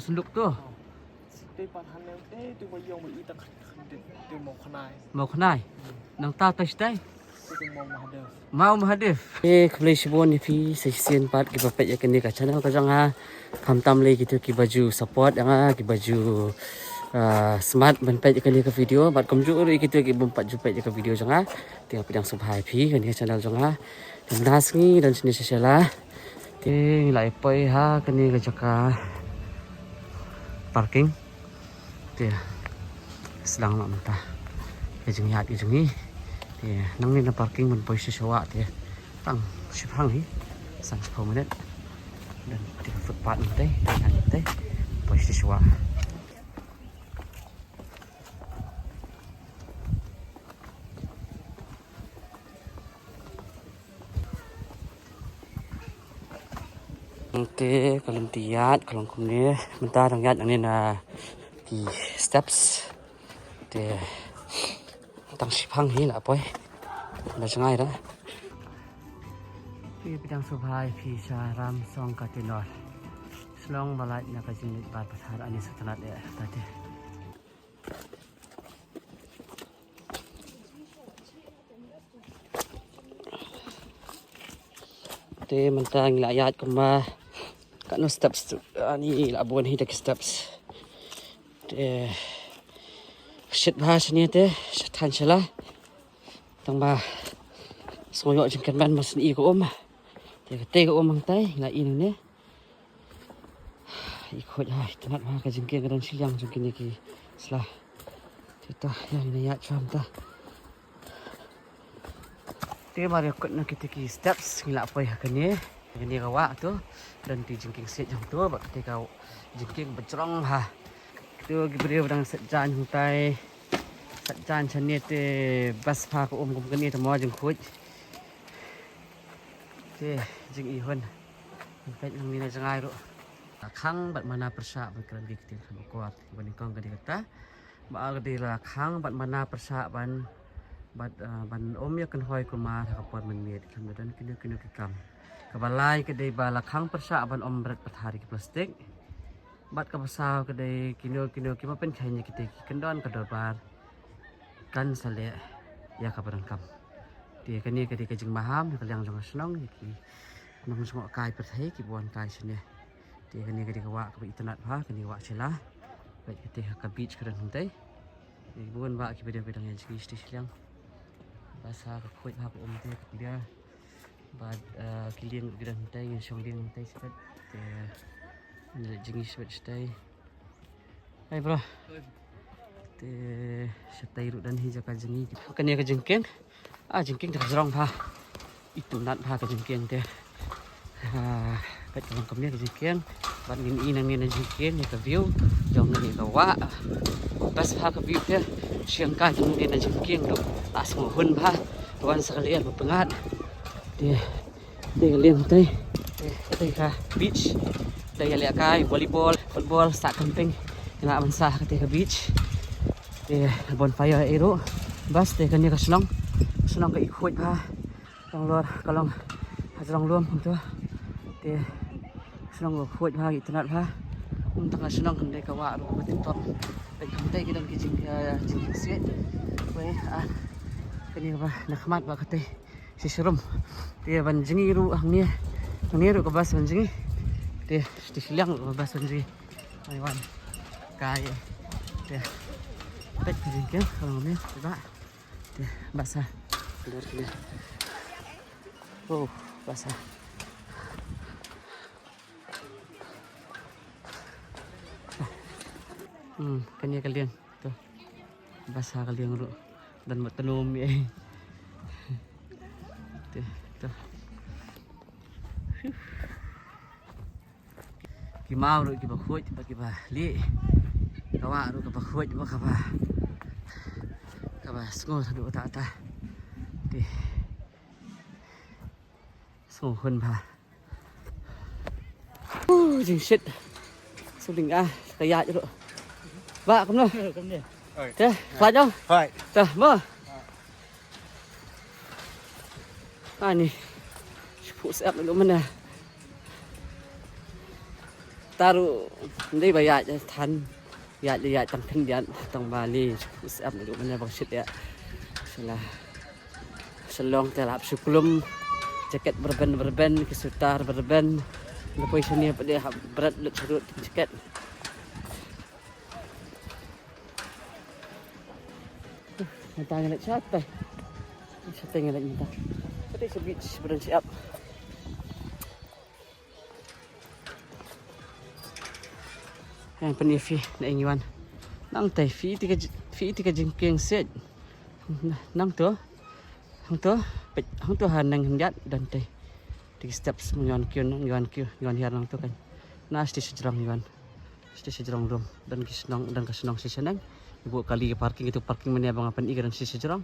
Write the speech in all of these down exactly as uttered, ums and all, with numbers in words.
Luk tu. Te pat han ne te tu ba yong ba i ta khat khat te mo khnai. Mo khnai. Nang ta ta stai. Te mo Mahadev. Mau Mahadev. Eh, khublei shibun ïa phi sa shisien pat kiba peit ïa kane ka channel ka jong nga. Khamtam lei kito kiba ju support ïa nga, kiba ju, ah, smat ban peit ïa kane ka video. Bad kumjuh ruh ïa kito kiba pat ju peit ïa ka video jong nga. Te nga pdiang sngewbha ïa phi kane ka channel jong nga. Te mynta sngi don shane sha Shella. Te ngi la ïa poi ha kane ka jaka parking. Te sdang noh mynta ka jingïaid ka jong ngi. Te nangne na parking ban poi sha Shella te tang shipang hi, san shiphew minit. Don te footpath mynta te, te poi sha Shella. Te ka lynti ïaid ka long kumne, mynta dang ïaid nangne na ki steps. Te tang shipang hi la poi. La jngai da. Phi pdiang sngewbha ïa phi sha Ramsong Katinor. Shnong ba lait na ka jingmut bar pathar ani sa tnat eh ta te. Te mynta ngi la ïaid kumba katno steps tu, ani la bun hi da ki steps. Te shit bha shane te sha thaiñ Shella. Tang ba sngew ïoh jingkyrmen ba shen i ka um. Te ka te ka um hangtai ngi la i nangne. I khuid ha, i tnat ha ka jingkieng ka don shiliang jong kine ki sla. Te ta ïa ngin ïa chwa mynta. Te mar ïa kut na kite ki steps ngi la poi ha kane. Kane ka wah tu don te jingkieng siej jong tu bad kate ka jingkieng ba jrong ha. Tu ki briew ba dang set jan hangtai. Set jan shane te bas pha ka um kum kane te mo jingkhuid. Te jingihun. Peit nangne na jngai ruh. La khang bad mana pyrshah ban kren ki ktien khlem akor. Ba nyngkong ka dei kata. Ba ar ka dei la khang bad mana pyrshah ban bad, ah, ban ym ïa kynhoi kulmar ha ka por mynmiet khlem da don kino kino ki kam. Kaba lai ka dei ba la khang pyrshah ban ym bret pathar ïa ki plastik. Bad kaba saw ka dei kino kino kiba pynkheiñ ïa kita ki kyndon ka dorbar kan sa leh ïa kaba donkam. Te kane ka dei ka jingmaham ïa ka liang jong ka shnong ïa ki nongjngohkai pyrthei kiba wan kai shane. Te kane ka dei ka wah kaba itynnad bha, kane ka wah Shella. Bad kata ka beach ka don hangtai. Ïa kiba wan bah kiba dei ba dang ïa jngi shatei shiliang. Ba sa ka khuid bha ka um te ka plia. Bad, eh, ki lieng ruh ki don hangtai, ngin shong lieng hangtai shatai. Te ngin leit jngi shatai shatai. Hai bro. Te shatai ruh don hi jaka jngi. Kane ka jingkieng. Ah, jingkieng te ka jrong bha. Itynnad bha ka jingkieng te. Ah, peit ka long kumne ka jingkieng. Bad ngin ïoh nangne na jingkieng ïa ka view jong kane ka wah. Best bha ka view te. Shngaiñ ka nangne na jingkieng ruh. La sngewhun bha. Wan sa ka lyer ba pyngngad. Te, te ka lieng te. Te, te ka beach. Te ïalehkai volleyball, football, sah camping. Ïa la ban sah kata ka beach. Te bonfire ei ruh. Bas te kane ka shnong. Shnong ka i khuid bha. Ka long lor, ka long ha jrong lum kumta. Te shnong ka khuid bha, itynnad bha. Kumta ka shnong kan dei ka wah ruh kaba tip top. Peit kumta ki don ki jing, eh, jingkieng siej. Wei, ah, kane kaba na khmat ba kata. Shisha rum. Te ban jngi ruh hangne. Hangne ruh ka bas ban jngi. Te shiliang ruh ka bas ban jngi. Ai wan. Kai. Te. Peit ka jingkieng ka long hangne. Te ba. Te basa. Dor kine. Oh, basa. Hmm, kane ka lieng. Tu. Basa ka lieng ruh. Dan mat tenum ye. Tu, tu. Ki maw ruh kiba khuid bad kiba lieh. Ka wah ruh kaba khuid bad kaba, kaba sngur haduh katta katta. Te sngewhun bha. Uh, jingshit. Suling ah, ka ïaid ruh. Ba kumno? Kumne. Te, khlaiñ ong. Hai. Te mo. Ani. Shu phuh sep lu mana. Taru ndei ba ïaid than. Ïaid ïaid tang khyndiat tang ba li. Sep na du mane bang shit ïa. Shala. Shalong te lap shu klum. Jaket berben berben, ki sutar berben. Lepas shane pat de hap berat lut surut jaket. Mynta ngi leit shatai. Shatai ngi leit mynta. Shatai sha beach, bren siap. Yang pynïaid phi na ing yuan. Nang tai phi ti ka j-, phi ti ka jingkieng set. Nang tu. Hang tu. Peit, hang tu ha nang hyndiat dan tai. Ti ki steps ngi yuan kiu, ngi yuan kiu, ngi yuan hiar nang tu kan. Na sti sejrong yuan. Sti sejrong rum. Dan ki shnong, dan ka shnong shisha nang. Ibu kali parking itu parking mane bang apan i ka dan sti sejrong.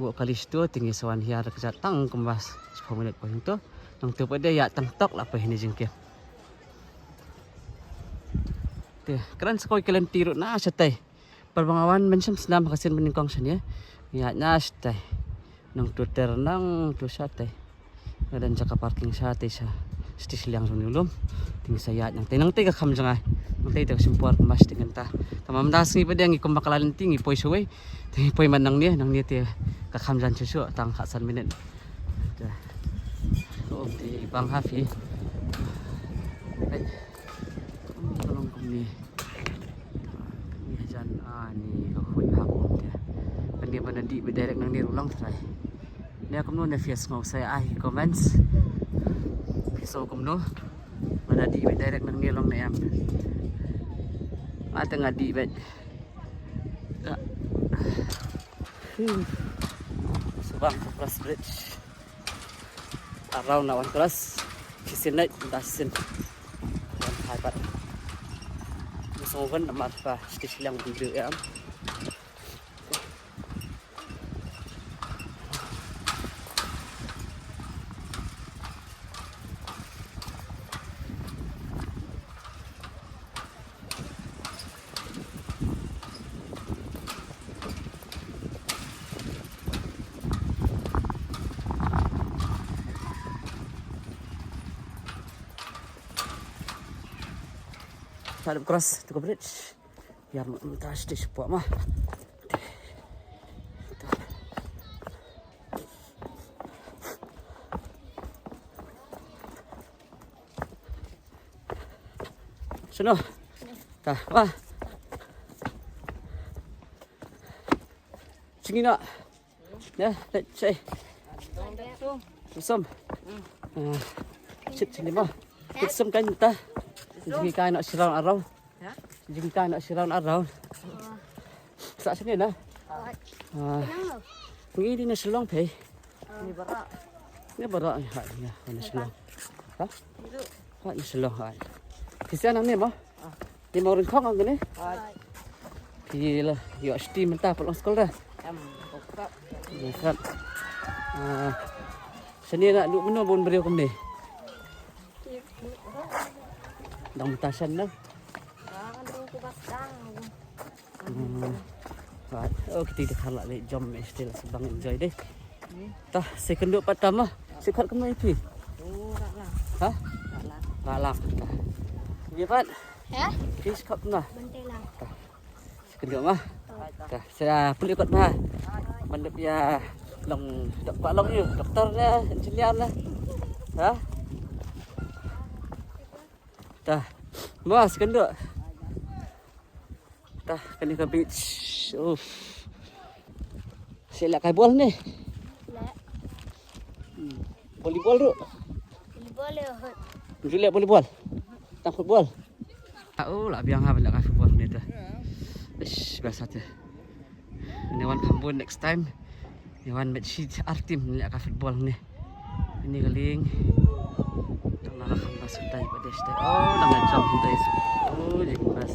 Ibu kali stu tinggi sawan hiar ka jat tang kembas. Sepuluh minit pun tu. Nang tu pada ya tang tok lah pun ini jingkieng. Te, kren sekoi kelen tiru na shatai. Par bang awan mention snam ka sin menyengkong sini ya. Ya na shatai. Nang tu ter nang tu shatai. Ngadan jaka parking shatai sha. Sti shiliang jong ni ulum. Ting sa ya nang te nang te ka kham jangai. Nang te te simpor kemas ting ta. Tamam das ngi pada ngi kumba kala lenting ngi poi shawei. Te ngi poi man nang ni, nang ni te ka kham jan shu shu tang khatsan minit. Te. Om te bang hafi. Hai. Om ka long kumne. Ni hajan ani ka khoi ha ko te. Kan dia bana di be direct nang dia ulang try. Ni aku no ne face ngau saya ai comments. So kumno. Bana di be direct nang dia long ne em. Mata ngadi be. Subang Cross Bridge. Around na wan cross. Kisin nai da sin. Wan hai pat. Musuh wan amar pa stis liang video ya. Sa dep cross tu ka bridge. Ïa mynta stage pok ma. Sino. Ta wa. Singina. Ya, let's say. Tusum. Ah, sit sini ma. Tusum kan ta. Jingkai na shiraun arau. Jingkai na shiraun arau. Sa sini na. Ah. Ngi di na Shillong phi. Ni bara. Ni bara ha ya na Shillong. Ha? Ha na Shillong ha. Pisa nang ni ma. Ni ma rin khong ang ni. Phi la yo sti mynta pat long skul da. Em, buka. Buka. Ah, sini na lu meno bun briew kumne. Dang mynta shen na. Ah, kan tu ku bas dang. Hmm. Right. Oh, kita dah kalah le jom still sebang enjoy deh. Tah, second duk pat tama. Sikat kemai pi. Oh, rak lah. Ha? Rak lah. Rak lah. Ni pat. Ya? Fish cup na. Bentai lah. Tah. Sekejap mah. Tah, saya perlu ikut mah. Mendep ya long dok pak long you, doktor lah, engineer lah. Ha? Tah. Mas kenduk. Tah, kani ka beach. Uff. Sila kai bol ni. Hmm. Volleyball tu. Volleyball ya. Julia volleyball. Tang football. Ah, oh, la biang ha benda ka football ni tu. Ish, biasa tu. Ni wan kham bun next time. Ni wan match shi ar team ni ka football ni. Ni ka ling. Tang la kham ba sutai ba dei sutai. Oh, nang jump dei. Oh, jadi bas.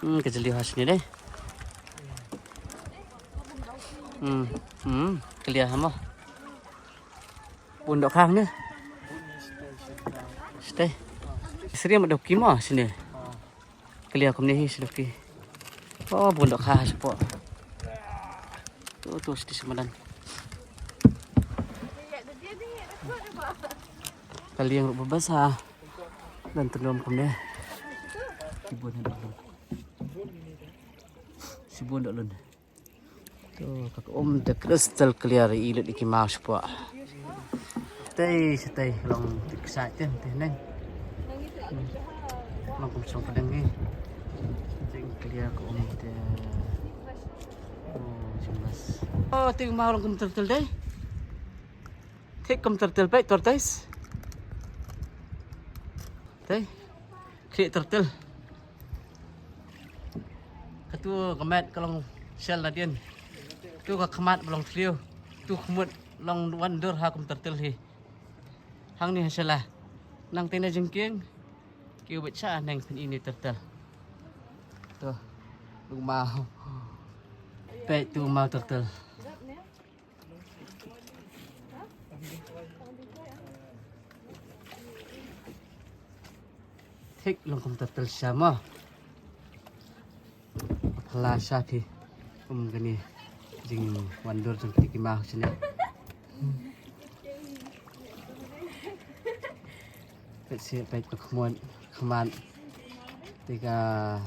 Hmm, ka jylliew ha shane dei. Hmm, hmm, clear ha mo. Bun dohkha ne. Stay. Sri ma dohki mo shane. Clear kumne hi sdok ki. Oh, bun dohkha shapoh. Tu, tu, sdang sha madan. Ka liang ruh ba basa. Don tnum kumne. Shibun doh lun. Shibun doh lun. Tu, ka um te crystal clear, i lut i ki maw shapoh. Tei, shatei long tik sa te, te neng. Long kum shong padang hi. Tei clear ka um te. Oh, jingmas. Oh, tei maw long kum turtle dei. Tei kum turtle peit, tortoise. Tei. Khlieh turtle. Katu ka met ka long shell nadien. Tu ka khmat ba long thliew. Tu khmut long wan dur ha kum turtle hi. Hangne ha shella. Nang tei na jingkieng. Kiew beit sha neng phin i ne turtle. Tu. Luk maw. Peit tu maw turtle. Thik long kum turtle sha mo. Phala sha phi. Um kane jingwan dur jong kine ki maw shane. Peit shi peit ka khmut khmat. Te ka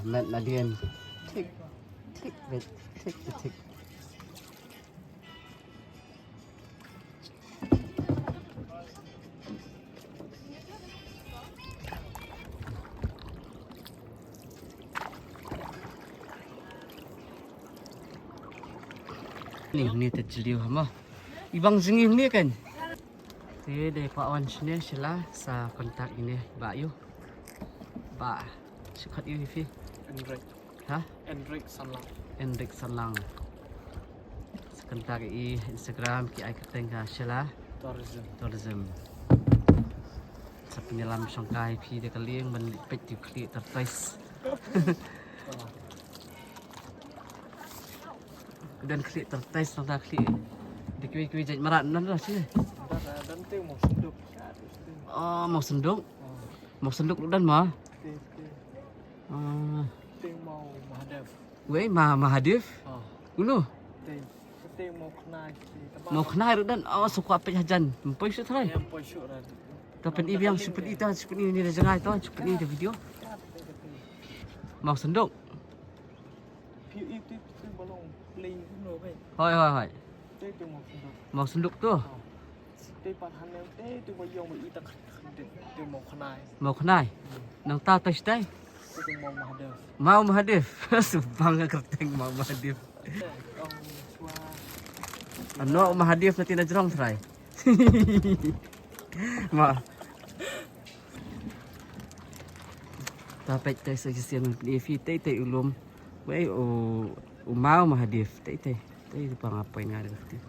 met nadien. Thik thik peit thik thik. Ni, ni te jylliew ha mo. I bang jingim ni kan. Te dei pa wan shane shella sa contact ine ba ïu. Ba shi khat ïu hi phi. Enrik. Ha? Enrik Sanlang. Enrik Sanlang. Sa contact i Instagram ki ai kyrteng ka shella. Tourism. Tourism. Sa pynïalam shongkai phi da ka lieng ban peit tu khlieh tortoise. Don khlieh tortoise nangta khlieh. Da kiwei kiwei jait mrad nan da shi. Don, don te maw synduk. Oh, maw synduk. Oh. Maw synduk don ma. Te, te. Ah. Te maw Mahadev. Wei ma Mahadev. Ah. Unu. Te, te maw khnai. Maw khnai ruh don. Oh, shu kwah peit hajan. Ym poi shuh trai. Ym poi shuh rai. To pyn-i biang, shu pyn-i ta, shu pyn-i ni da jngai to, shu pyn-i da video. Maw synduk. Phi i tu tu ba long plain tu no bai. Hoi, hoi, hoi. Te tu maw synduk. Maw synduk tu. Oh. Te pat han ne te tu ba yong ba i ta khat khat te maw khnai. Maw khnai. Hmm. Nangta tai tai. Te tu maw Mahadev. Maw Mahadev. Subang ka kyrteng maw Mahadev. Te ong swa. Ano Mahadev na tina jrong trai. Ma. Ta peit te sa shisien ne phi tei tei u lum. Wei u, u maw Mahadev tei tei. Tei pa nga poi nga de tei.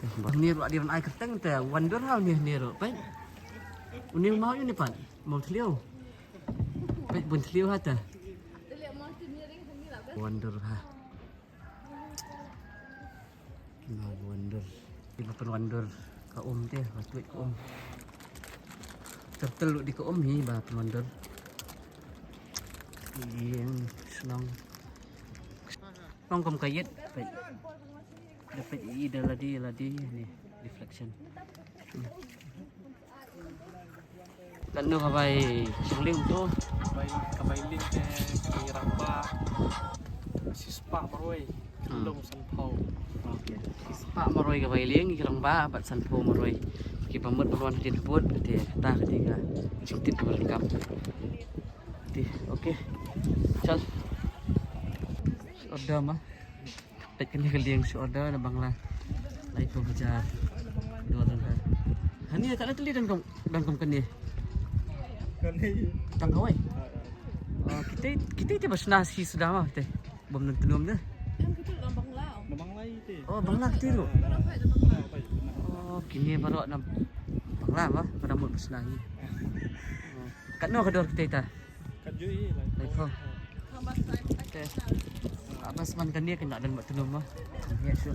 Tei ba. Ni ruh dei ban ai kyrteng te wonder how ni ni ruh peit. Uni u maw uni pat. Maw thliew. Peit bun thliew ha te. Wonder ha. Maw wonder. Ki ba pynwandur ka um te, ba tuid ka um. Turtle ruh dei ka um hi ba pynwandur. Ïeng shnong. Shnong kum ka ïit. Peit. Da peit i da lade lade ni reflection. Hmm. Katno ka bai shong lieng to? Ka bai, ka bai lieng te ki rangbah shispah marwei. Hmm. Long sanphew. Okay. Shispah marwei ka bai lieng ki rangbah bad sanphew marwei. Ki ba mut ban wan hadien habud te kata ka dei ka jingtip kaba donkam. Te, okay. Chal. Order ma. Peit kane ka lieng shu order na Bangla. Laiphew hajar. Dua dang ka. Hani ka la teli dang kam, dang kam kane. Kane. Tang kawai. Oh, kita, kita ite ba shna shi suda ma ite. Bom nang tenum de. Em, kita dalam Bangla. Dalam Bangla ite. Oh, Bangla kita tu. Dalam Bangla. Oh, kini baru na Bangla ba, pada mut ba shna hi. Oh. Katno ka dor kita ita? Kat jui, lai. Laiphew. Te. Bas man kane kane don bad tulum ma. Ïa shu.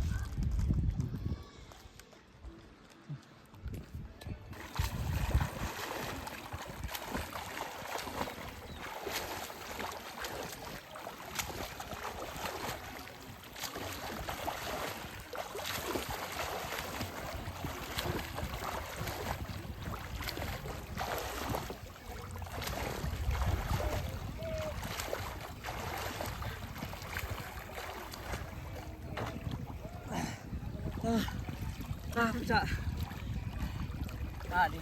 Ah, ah, pecah. Ah, di.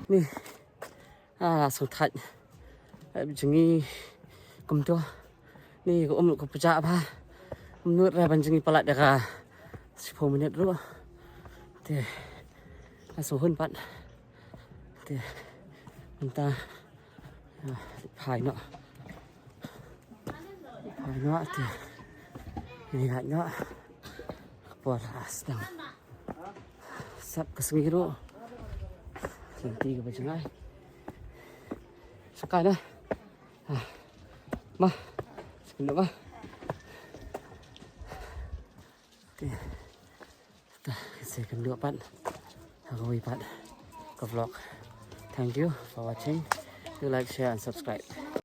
Ni. Ah, la sngewthait. Eh, jngi kumto. Ni ka um ka pjah ba. Mnut ra ban jngi palat da ka. Shiphew minit ruh. Te. La sngewhun pat. Te. Mynta. Ah, phai noh. Phai noh te. Ni ïaid noh. Ka por la sdang. Sap ka sngi ruh. Lynti kaba jngai. Sa kai na. Ah. Ma. Sa kynduh ma. Okay. Ta, sa kynduh pat. Ha kawei pat ka vlog. Thank you for watching. Do like, share and subscribe.